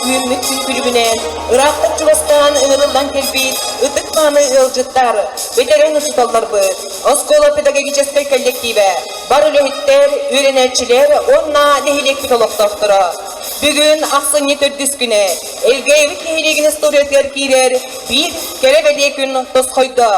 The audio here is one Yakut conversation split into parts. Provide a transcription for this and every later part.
үүммүт күн күлүгүнэн ыраахтан-чугастаан ыҥырыллан кэлбит ытык-мааны ыалдьыттар, бэтэрээн учууталларбыт, оскуола педагогическай коллективэ, бар үлэһиттэр, үөрэнээччилэр уонна нэһилиэкпит олохтоохторо. Бүгүн ахсынньы төрдүс күнэ Элгээйибит нэһилиэгин историятыгар киирэр биир кэрэ-бэлиэ күн тосхойдо.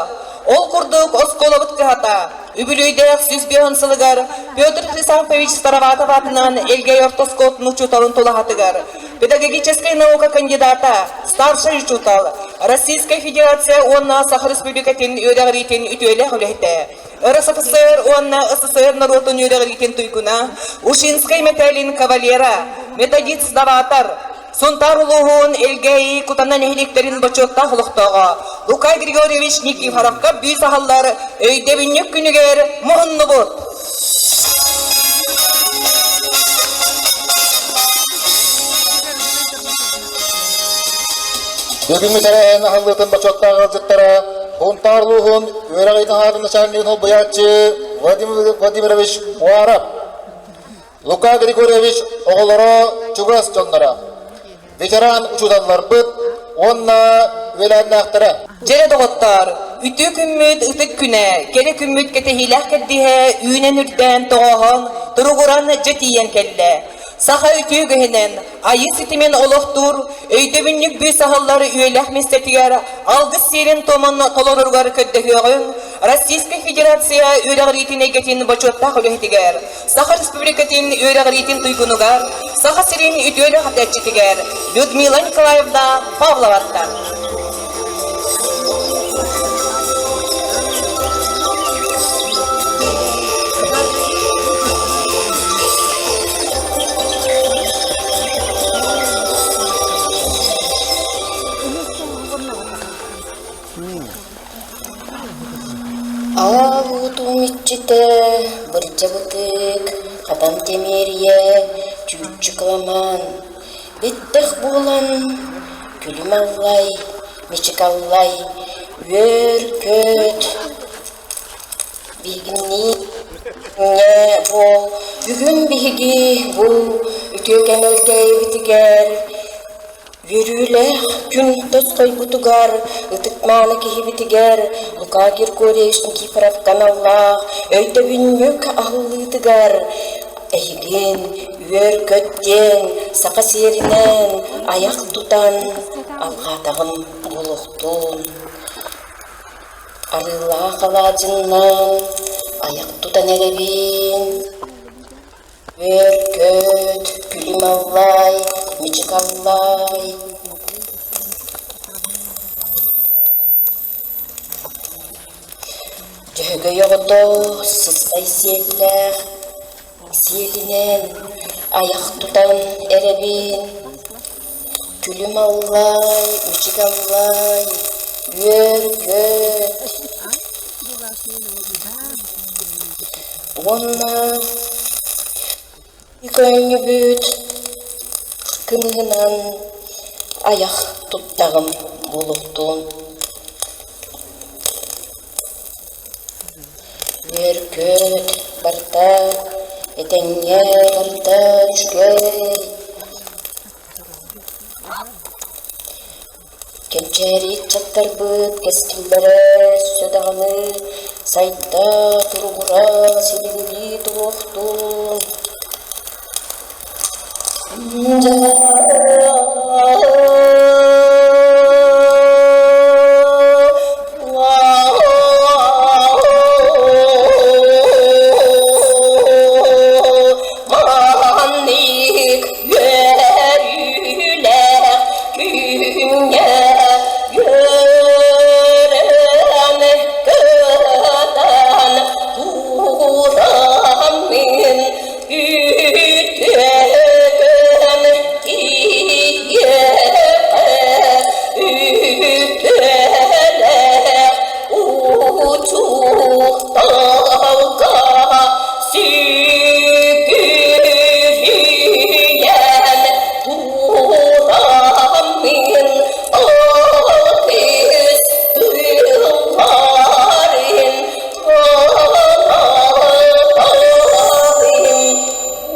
Ол курдук оскуолабыт кыһата үбүлүөйдээх 105 сылыгар Петр Хрисанфович Староватов аатынан Элгээйи орто оскуолатын учууталын тулаһатыгар педагогическай наука кандидата, старшай учуутал, Российскай Федерация уонна Саха Республикатын үөрэҕириитин үтүөлээх үлэһитэ, РСФСР уонна СССР норуотун үөрэҕириитин туйгуна, Ушинскай мэтээлин кавалера, методист-новатор, Сунтаар улууһун Элгээйи Кутана нэһилиэктэрин бочуоттаах олохтооҕо Лука Григорьевич Никифоровка бүүс аһаллар өйдөбүнньүк күнүгэр муһуннубут. Бүгүҥҥү тэрээһин аһыллыытын бочуоттаах ыалдьыттара Сунтаар улууһун үөрэҕин аһаатын начальнигын солбуйааччы Владимир Владимирович Уаров, Лука Григорьевич оҕолоро чугас дьонноро, ветеран учууталларбыт уонна үөлээннээхтэрэ. Дьэрэ доҕоттоор, үтүө күммүт ытык күнэ, кэрэ күммүт кэтэһиилээх кэрдиһэ үүнэн-үрдээн тоҕооһон, туругуран дьэ тиийэн кэллэ. Саха үтүө үгэһинэн, айыы ситимин олохтуур, өйдөбүнньүк бүүс аһыллар үөлэх миэстэтигэр алгыс сиэрин-туомун толороругар көрдөһүөҕүҥ Российскай Федерация үөрэҕириитин эйгэтин бочуоттаах үлэһитигэр, Саха Республикатын үөрэҕириитин туйгунугар, Саха сирин үтүөлээх этээччитигэр Людмила Николаевна Павловаттан. Аал уутун иччитэ Бырдьабытык, Хатан Тэмиэрийэ, Чүүччү Кыламан, Биттэх буолан, Күлүм аллай, Мичик аллай, Үөр-көт, Биһигинниин буол, бүгүн биһиги бу үтүө кэмэлгээйибитигэр Үөрүүлээх күн тосхойбутугар, ытык-мааны киһибитигэр Лука Григорьевич Никифоровка аналлаах өйдөбүнньүк аһыллыытыгар эһигин үөр-көт диэн саха сиэринэн айах тутан алҕаатаҕым буолуохтун. Арыылаах алаадьыннан айах тутан эрэбин. Үөр-көт, күлүм аллай, мичик аллай. Дьөһөгөй оҕото сыспай сиэллээх, сиэлинэн айах тутан эрэбин. Күлүм аллай, мичик аллай, үөр-көт. Уонна көөнньүбүт кымыһынан айах туттаҕым буолуохтун. Үөр-көт барыта этэҥҥэ барыта үчүгэй. Кэнчээри ыччаттарбыт кэскиллэрэ өссө даҕаны сайда, туругура, силигилии туруохтун. Маннык үөрүүлээх күҥҥэ үөрэн кытан тураммын үтүөкэн киһиэхэ үтүөлээх учууталга сүгүрүйэн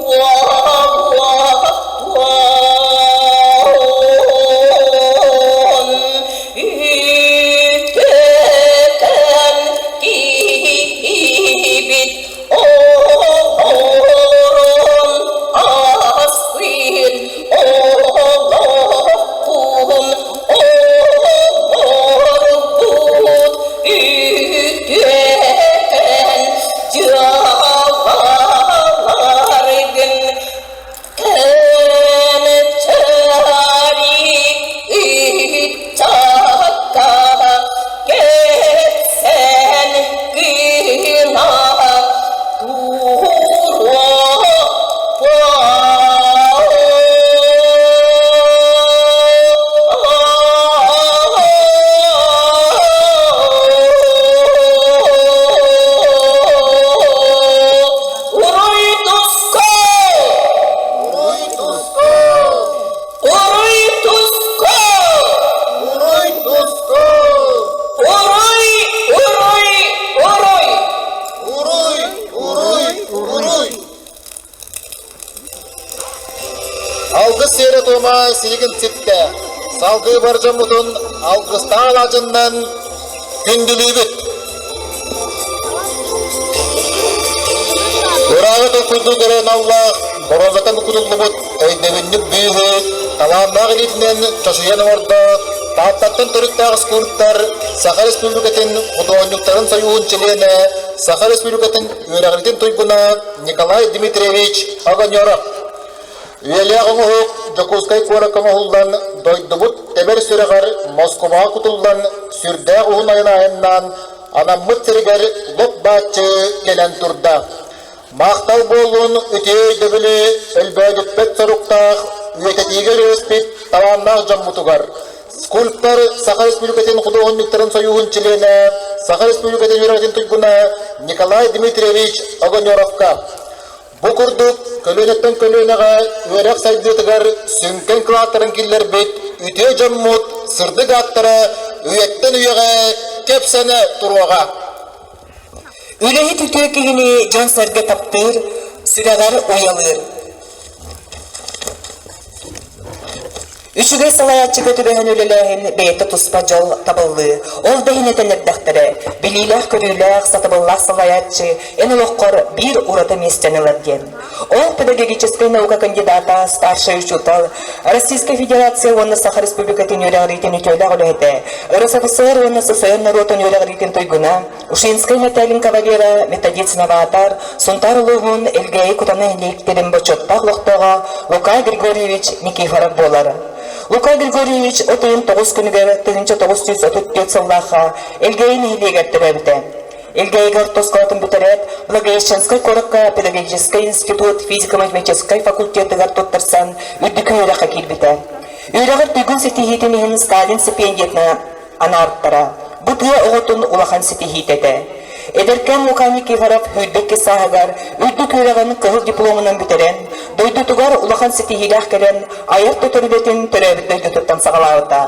тураммын алгыс тылларын анаатым. туома силигин ситтэ. Салгыы бар дьоммутун алгыстаах алаадьыннан күндүлүүбүт. Ырааҕы толкуйдуу көрөн аллаах, боруонзаттан кутуллубут өйдөбүнньүк бүүһү талааннаах илиитинэн чочуйан оҥордо Тааттаттан төрүттээх скульптор, Саха Республикатын худуоһунньуктарын сойууһун чилиэнэ, Саха Республикатын үөрэҕиритин туйгуна Николай Дмитриевич Огонеров. Үйэлээх оҥоһук Дьокуускай куоракка оҥоһуллан, дойдубут тэбэр сүрэҕэр Москубаҕа кутуллан, сүрдээх уһун айан айаннаан, анаммыт сиригэр лоп-бааччы кэлэн турда. Махтал буоллун үтүө өйдөбүлү өлбөөдүппэт соруктаах үйэтитиигэ үлэлэспит талааннаах дьоммутугар, скульптор Саха Республикатын худуоһунньуктарын сойууһун чилиэнэ, Саха Республикатын үөрэҕин туйгуна Николай Дмитриевич Огонеровка Бу курдук, көлүөнэттэн көлүөнэҕэ үөрэх сайдыытыгар сүҥкэн кылааттарын киллэрбит үтүө дьоммут сырдык ааттара үйэттэн үйэҕэ кэпсэнэ туруоҕа. Үлэһит үтүө киһини дьон-сэргэ таптыыр, сүрэҕэр уйалыыр. Үчүгэй салайааччыга түбэһэн үлэлээһин бэйэтэ туспа дьол, табыллыы. Ол да иһин этэн эрдэхтэрэ, билиилээх-көрүүлээх, сатабыллаах салайааччы эн олоххор биир ураты миэстэни ылар диэн. Ол педагогическай наука кандидата, старшай учуутал, Российскай Федерация уонна Саха Республикатын үөрэҕириитин үтүөлээх үлэһитэ, РСФСР уонна СССР норуотун үөрэҕириитин туйгуна, Ушинскай мэтээлин кавалера, методист-новатор, Сунтаар улууһун Элгээйи Кутана нэһилиэктэрин бочуоттаах олохтооҕо Лука Григорьевич Никифоров буолар. Лука Григорьевич от ыйын тоҕус күнүгэр 1934 сыллаахха Элгээйи нэһилиэгэр төрөөбүтэ. Элгээйигэ орто оскуолатын бүтэрээт, Благовещенскай куоракка педагогическай институт физико-математическай факультетыгар туттарсан үрдүкү үөрэххэ киирбитэ. Үөрэҕэр туйгун ситиһиитин иһин Сталин стипендиятына анаабыттара. Бу тыа оҕотун улахан ситиһиитэ этэ. Эдэркээн Лука Никифоров сүүрбэкки сааһыгар үрдүк үөрэҕин кыһыл дипломунан бүтэрэн, дойдутугар улахан ситиһиилээх кэлэн, айар-тутар үлэтин төрөөбүт дойдутуттан саҕалаабыта.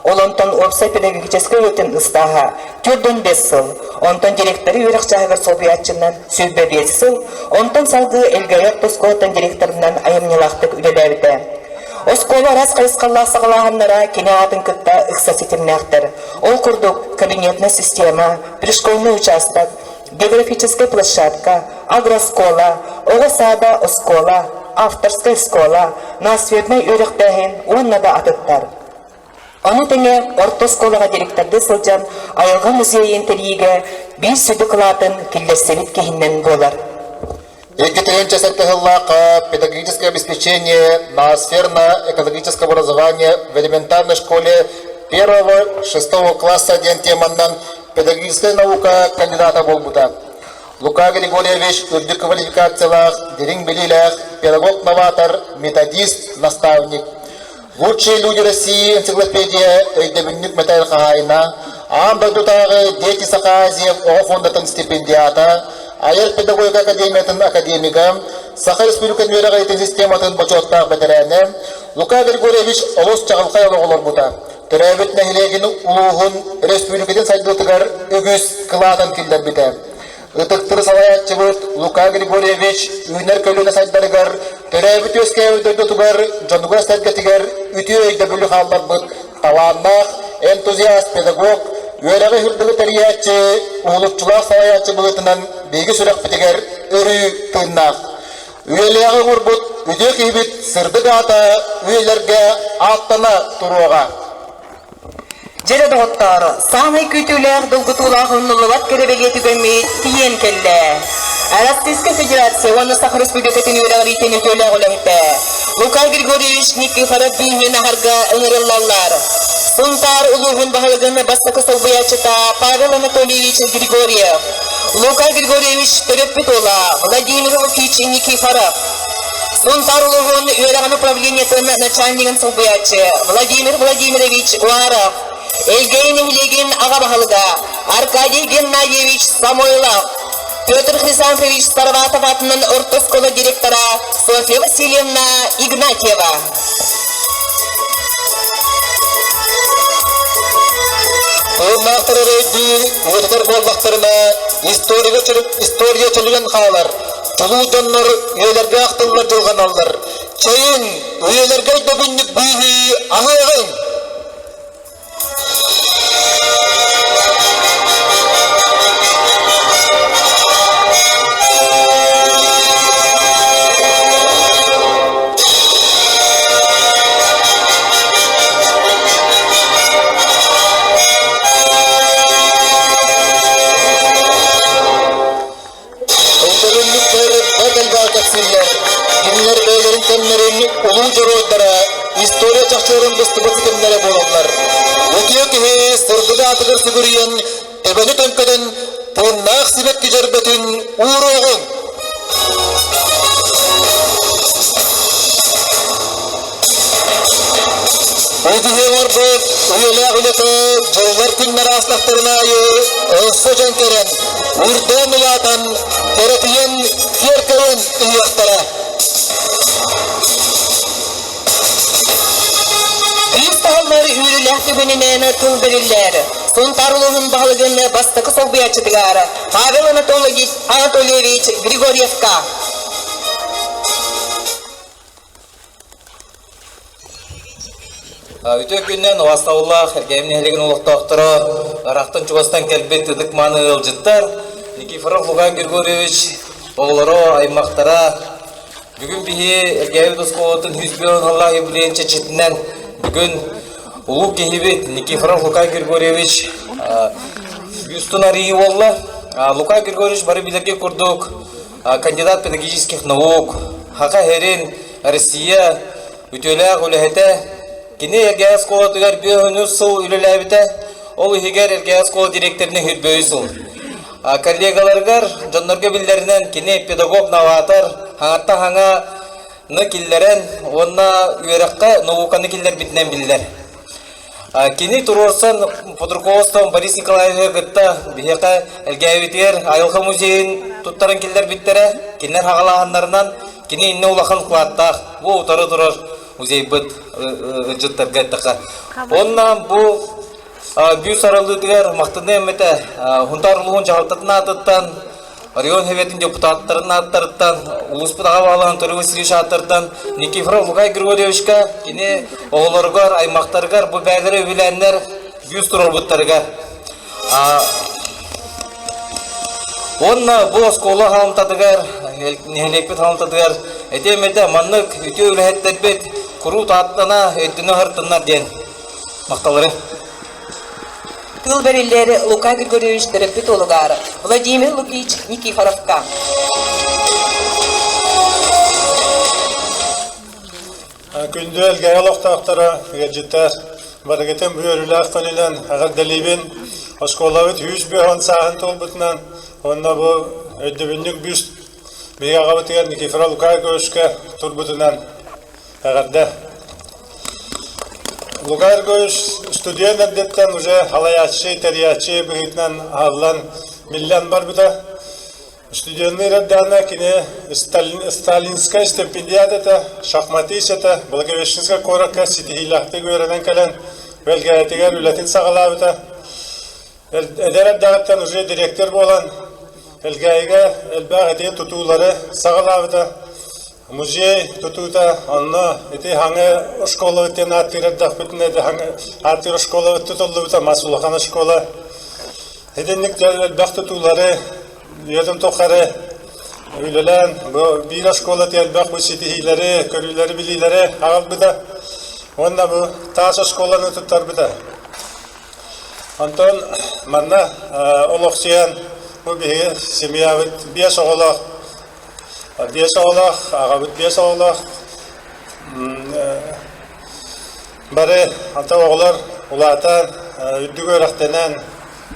Ол онтон уопсай педагогическай үлэтин ыстааһа 45 сыл, онтон директоры үөрэх чааһыгар солбуйааччынан 25 сыл, онтон салгыы Элгээйи орто оскуолатын директорынан айымньылаахтык үлэлээбитэ. Оскуола араас хайысхалаах саҕалааһыннара кини аатын кытта ыкса ситимнээхтэр. Ол курдук, кабинетная система, пришкольный участок, географическая площадка, агроскуола, оҕо саада оскуола, авторская школа, наследнай үөрэхтээһин уонна да атыттар. Ону тэҥэ орто оскуолаҕа директордыы сылдьан айылҕа музейын тэрийиигэ биир сүдү кылаатын киллэрсибит киһинэн буолар. 2007 сыллаахха педагогическое обеспечение ноосферно-экологического образования в элементарной школе первого-шестого класса диэн теманнан педагогическая наука кандидата буолбута. Лука Григорьевич үрдүк квалификациялаах, дириҥ билиилээх педагог-новатор, методист, наставник. Лучшие люди России энциклопедия өйдөбүнньүк мэтээл хаһаайына, аан дойдутааҕы Дети Саха Азия оҕо фондатын стипендиата, Айар педагогика академиятын академига, Саха Республикатын үөрэҕириитин систематын бочуоттаах бэтэрээнэ Лука Григорьевич олус чаҕылхай олоҕу олорбута. Төрөөбүт нэһилиэгин улууһун республикатын сайдыытыгар үгүс кылаатын киллэрбитэ. Ытыктыр салайааччыбыт Лука Григорьевич үүнэр көлүөнэ сайдарыгар, төрөөбүт-үөскээбит дойдутугар, дьонугар-сэргэтигэр үтүө өйдөбүлү хаалларбыт талааннаах энтузиаст-педагог, үөрэҕи үрдүгү тэрийээччи, уһулуччулаах салайааччы быһыытынан биһиги сүрэхпитигэр өрүү тыыннаах. Үйэлээҕи оҥорбут үтүө киһибит сырдык аата үйэлэргэ ааттана туруоҕа. Дьэ доҕоттоор, саамай күүтүүлээх, долгутуулаах умнуллубат кэрэ бэлиэ түгэммит тиийэн кэллэ. Российскай Федерация уонна Саха Республикатын үөрэҕириитин үтүөлээх үлэһитэ Лука Григорьевич Никифоров бииһин аһарга ыҥырыллаллар. Сунтаар улууһун баһылыгын бастакы солбуйааччыта Павел Анатольевич Григорьев, Лука Григорьевич төрөппүт уола Владимир Лукич Никифоров, Сунтаар улууһун үөрэҕин управлениетын начальнигын солбуйааччы Владимир Владимирович Уаров, Элгээйи нэһилиэгин аҕа баһылыга Аркадий Геннадьевич Самойлов, Петр Хрисанфович Сарватов аатынан орто оскуола директора Софья Васильевна Игнатьева. Тыыннаахтар эрэйдиир, ыытытар буоллахтарына, история чөлүгэн хаалар. Чулуу дьоннор үйэлэргэ ахтыллар дьылҕаналлар. Чэйиҥ, үйэлэргэ өйдөбүнньүк быыһыы аһыаҕыҥ! Өйдөбүнньүктэр бэрт элбэҕи кэпсииллэр. Кинилэр бэйэлэрин кэмнэрин улуу дьоруойдара, история чахчыларын быстыбат ситимнэрэ буолаллар. Үтүө киһи сырдык аатыгар сүгүрүйэн, төбөнү төҥкөтөн, тыыннаах сибэкки дьөрбөтүн ууруоҕуҥ! Үгүһү оҥорбут үйэлээх үлэтэ дьыллар күннэр аастахтарын аайы өссө дьэҥкэрэн, үрдээн улаатан, кэрэтийэн, киэркэйэн иһиэхтэрэ. Үс таһыммар үөрүүлээх түгэнинэн тыл бэриллэр. Сунтаар улууһун баһылыгын бастакы солбуйааччытыгар Павел Анатольевич, Анатольевич Григорьевка. Үтүө күнүнэн убастабыллаах Эргээм нэһилиэгин олохтоохторо, ыраахтан-чугастан кэлбит ытык-мааны ыалдьыттар, Никифоров Лука Григорьевич оҕолоро, аймахтара, бүгүн биһи Эргээбит оскуолатын 101 сыллаах юбилейын чэрчитинэн бүгүн улуу киһибит Никифоров Лука Григорьевич бюстун арыйыы буолла. Лука Григорьевич бары билэргэ курдук кандидат педагогических наук, Хаха Херин, Россия үтүөлээх үлэһитэ. Кини Эргээйи оскуолатыгар 53 сыл үлэлээбитэ, ол иһигэр Эргээйи оскуола директорынан 23 сыл. Коллегаларыгар, дьоннорго биллэринэн, кини педагог-новатор, хаҥатта хаҥаны киллэрэн уонна үөрэххэ науканы киллэрбитинэн биллэр. Кини туруорсан Подруковостан Борис Николаевиһы кытта биһиэхэ Элгээбитигэр айылҕа музейын туттаран киллэрбиттэрэ. Кинилэр хаҕалааһыннарынан кини иннэ улахан вкладтаах бу утары турар музейбыт ыалдьыттарга эттэххэ. Онно бу бүүс аралыытыгар махтаныам этэ Хунтаар улууһун дьаһалтатын аатыттан Район Советын депутаттарын ааттарыттан, улууспут аҕа баһылыгын Анатолий Васильевич ааттарыттан Никифоров Лукай Григорьевичка кини оҕолоругар, аймахтарыгар бу бэйэлэрэ үбүлээннэр бүүс туруорбуттарыгар. Уонна бу оскуола халамтатыгар, нэһилиэкпит халамтатыгар этиэм этэ маннык үтүө үлэһиттэрбит куруут ааттана, өйдөнө сырыттыннар диэн махталлары. Тыл бэриллэр Лука Григорьевич төрөппүт уолугар Владимир Лукич Никифоровка. Күндү Элгээйи олохтоохторо, ыалдьыттар, барыгытын бу үөрүүлээх күнүнэн эҕэрдэлиибин. Оскуолабыт 150 сааһын туолбутунан уонна бу өйдөбүнньүк бюст биһиги аҕабытыгар Никифор Лукаевичка турбутунан эҕэрдэ. Лука Эргович студент эрдэттэн уже халайааччы, тэрийээччи быһыытынан аһыллан, биллэн барбыта. Студенныыр эрдэҕинэ кини Сталинскай стипендиат этэ, шахматист этэ, Благовещенскай куоракка ситиһиилээхтик үөрэнэн кэлэн, Бэлгээйитигэр үлэтин саҕалаабыта. Эдэр эрдэҕиттэн уже директор буолан, Элгээйигэ элбэх ити тутуулары саҕалаабыта. Музей тутуута онно ити хаҥы школа диэн ааттыыр эрдэхпитинэ ааттыыр школа тутуллубута мас улахан школа. Итинник элбэх тутуулары үйэтин тухары үлэлээн бу биир оскуола элбэх бу ситиһиилэри, көрүүлэри, билиилэри аҕалбыта уонна бу таас оскуоланы туттарбыта. Онтон манна олохсуйан бу биһиги семьябыт биэс оҕолоох биэс оҕолоох, аҕабыт биэс оҕолоох. Бары ата оҕолор улаатан, үрдүк үөрэхтэнэн,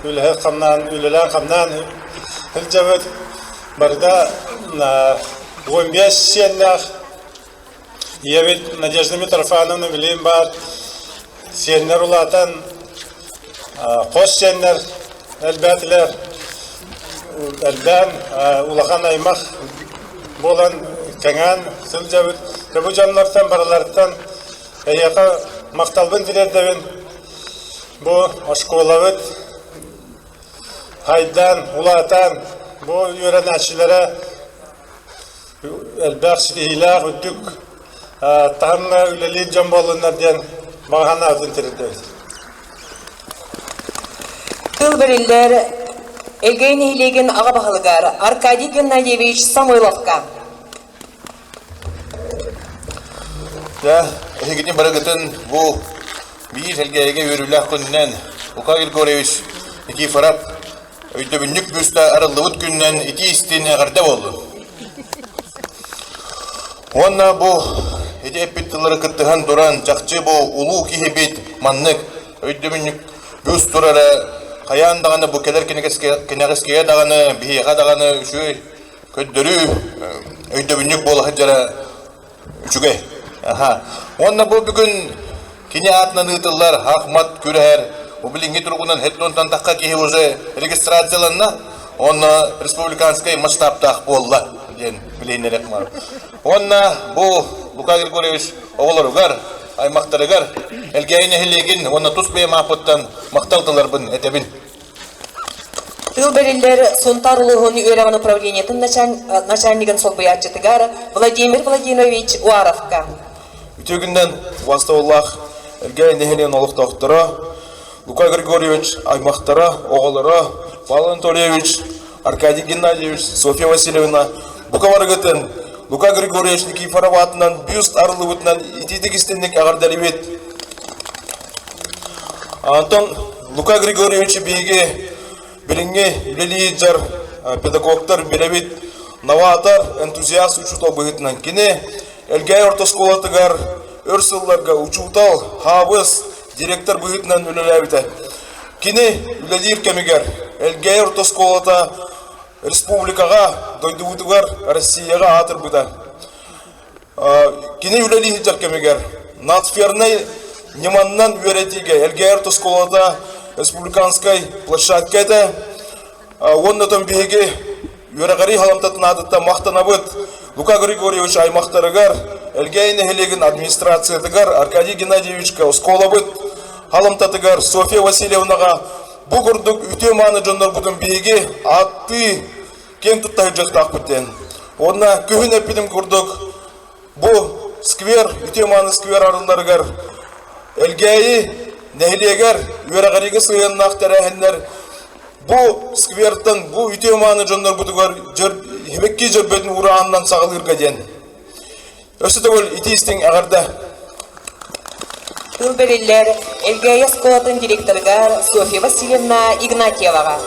үлэһит хамнаан, үлэлээн-хамнаан сылдьабыт. Барыта 15 сиэннээх ийэбит Надежда Митрофановна билигин баар. Сиэннэр улаатан, хос сиэннэр элбээтилэр. Элбээн улахан аймах буолан кэҥээн сылдьабыт. Бу дьоннортон барыларыттан эһиэхэ махталбын тириэрдэбин. Бу оскуолабыт хайдаан, улаатан, бу үөрэнээччилэрэ элбэх ситиһиилээх үрдүк. таһымҥа үлэлиир дьон буоллуннар диэн баҕа санаабытын тириэрдэбит. Тыл бэриллэр Элгэйи нэһилиэгин аҕа баһылыгар Аркадий Геннадьевич Самойловка. Дьэ, эһигини барыгытын бу биир Элгээйигэ үөрүүлээх күнүнэн Лука Григорьевич Никифоров өйдөбүнньүк бюста арыллыбыт күнүнэн итии-истиҥ эҕэрдэ буоллун. Уонна бу ити эппит тыллары кыттыһан туран, чахчы бу улуу киһибит маннык өйдөбүнньүк бюст турара хайаан даҕаны бу кэлэр кэнэҕискигэ даҕаны, биһиэхэ даҕаны үчүгэй көрдөрүү өйдөбүнньүк буола сылдьара үчүгэй. Аха. Уонна бу бүгүн кини аатынан ыытыллар Ахмат күрэһэр бу билиҥҥи туругунан хеддонтан тахха киһи уже регистрацияланна уонна республиканскай масштабтаах буолла диэн билиһиннэрэх маар. Уонна бу Лука Григорьевич оҕолоругар, аймахтарыгар Элгээйи нэһилиэгин уонна тус бэйэм ааппыттан махтал тылларбын этэбин. Тыл бэриллэр Сунтаар улууһун үөрэҕин управлениетын начальнигын солбуйааччытыгар Владимир Владимирович Уаровка. Үтүө күнүнэн убастабыллаах Элгээйи нэһилиэгин олохтоохторо, Лука Григорьевич аймахтара, оҕолоро, Павел Анатольевич, Аркадий Геннадьевич, Софья Васильевна бука барыгытын Лука Григорьевич Никифоров аатынан бюст арыллыбытынан итиитик истинник эҕэрдэлибит. Антон Лука Григорьевич биһиги билиҥҥи үлэлии дьар педагогтар билэбит новатор, энтузиаст учуутал быһыытынан кини Элгээйи орто оскуолатыгар өр сылларга учуутал, хаабыс, директор быһыытынан үлэлээбитэ. Кини үлэлиир кэмигэр Элгээйи орто оскуолата республикаҕа, дойдубутугар, Россияҕа аатырбыта. Кини үлэлии сылдьар кэмигэр нацфернай ньыманнан үөрэтиигэ Элгээйи орто оскуолата республиканскай площадка этэ. Уонна отон биһиги үөрэҕирии халамтатын аатыттан махтанабыт Лука Григорьевич аймахтарыгар, Элгээйи нэһилиэгин администрациятыгар, Аркадий Геннадьевичка оскуолабыт халамтатыгар Софья Васильевнаҕа бу курдук үтүө-мааны дьоннорбутун биһиги ааттыы киэн тутта сылдьыахтаахпыт диэн. Уонна күһүн эппитим курдук, бу сквер, үтүө-мааны сквер арылларыгар Элгээйи нэһилиэгэр үөрэҕириигэ сыһыаннаах тэрээһиннэр бу сквертэн бу үтүө-мааны дьоннорбутугар химикки дьөрбөтүн уураанынан саҕалыырга диэн. Өссө төгүл итии-истиҥ эҕэрдэ! Тыл бэриллэр Элгээйи оскуолатын директорыгар Софья Васильевна Игнатьеваҕа.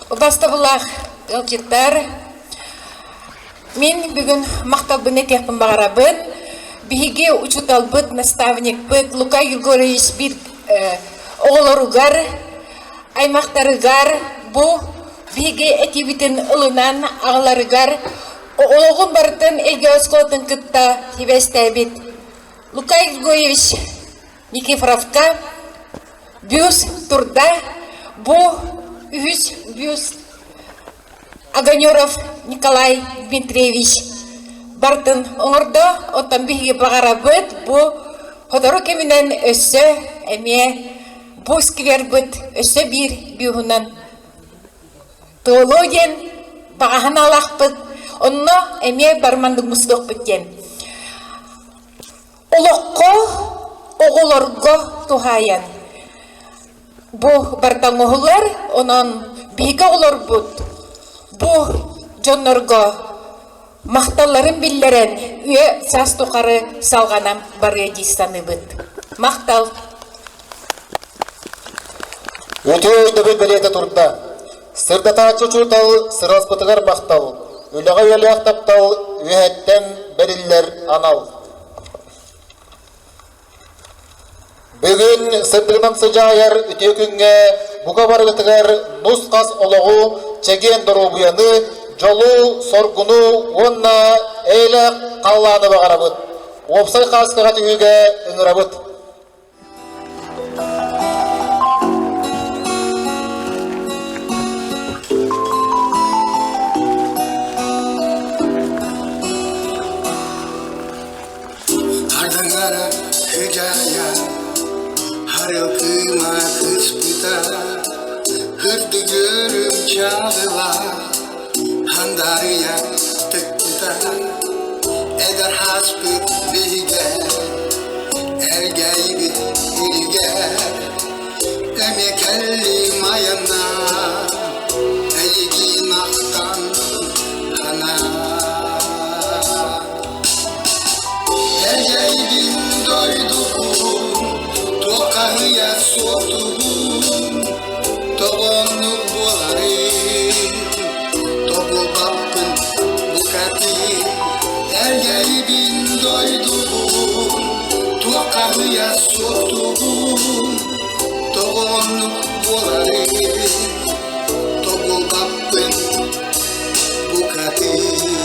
Убастабыллаах ыалдьыттар, мин бүгүн махталбын этиэхпин баҕарабын. Биһиги учууталбыт, наставникпыт Лука Егорович биир оҕолоругар, аймахтарыгар бу биһиги этиибитин ылынан аҕаларыгар Олоҕун барытын Элгэ оскуолатын кытта сибээстээбит Лука Егорович Никифоровка бюст турда. Бу үһүс бюст Огонеров Николай Дмитриевич бартын оҥордо. Оттон биһиги баҕарабыт бу сотору кэминэн өссө эмиэ бу сквербыт өссө биир бюһунан Туолуо диэн баҕаһын алахпыт, онно эмиэ барманнык мустуохпут диэн. Олоххо оҕолорго туһаайан бу барда оҥоһуллар, онон биһиги оҕолорбут бу дьоннорго махталларын биллэрэн үйэ саас тухары салҕанан барыа дии саныыбыт. Махтал! Үтүө өйдөбүл бэлиэтэ турда. Сырдатааччы учуутал сыраспытыгар махтал, үлэҕэ үйэлээх таптал үөһэттэн бэриллэр анал. Бүгүн сырдыгынан сыдьаайар үтүө күҥҥэ бука барыгытыгар нус-хас олоҕу, чэгиэн доруобуйаны, дьолу, соргуну уонна эйэлээх халлааны баҕарабыт. Уопсай хааскаҕа түһүүгэ ыҥырабыт. Хардангара хыдьаайа, харылкыма кыспыта, Ырдыгырым чаҕыла, хандарыйа тыкпыта. Эдэр ааспыт биһигэ, Элгээйбит илигэ, Эмиэ кэллим айанна, Эйигин ахтан хана. Элгээйбин дойдубун, Туоххаһыйа суохтугун, Тоҕоннук буоларый, Тобулбаппын букатын. Элгээйбин дойдубун, Туоххаһыйа суохтугун, Тоҕоннук буоларый, Тобулбаппын букатын.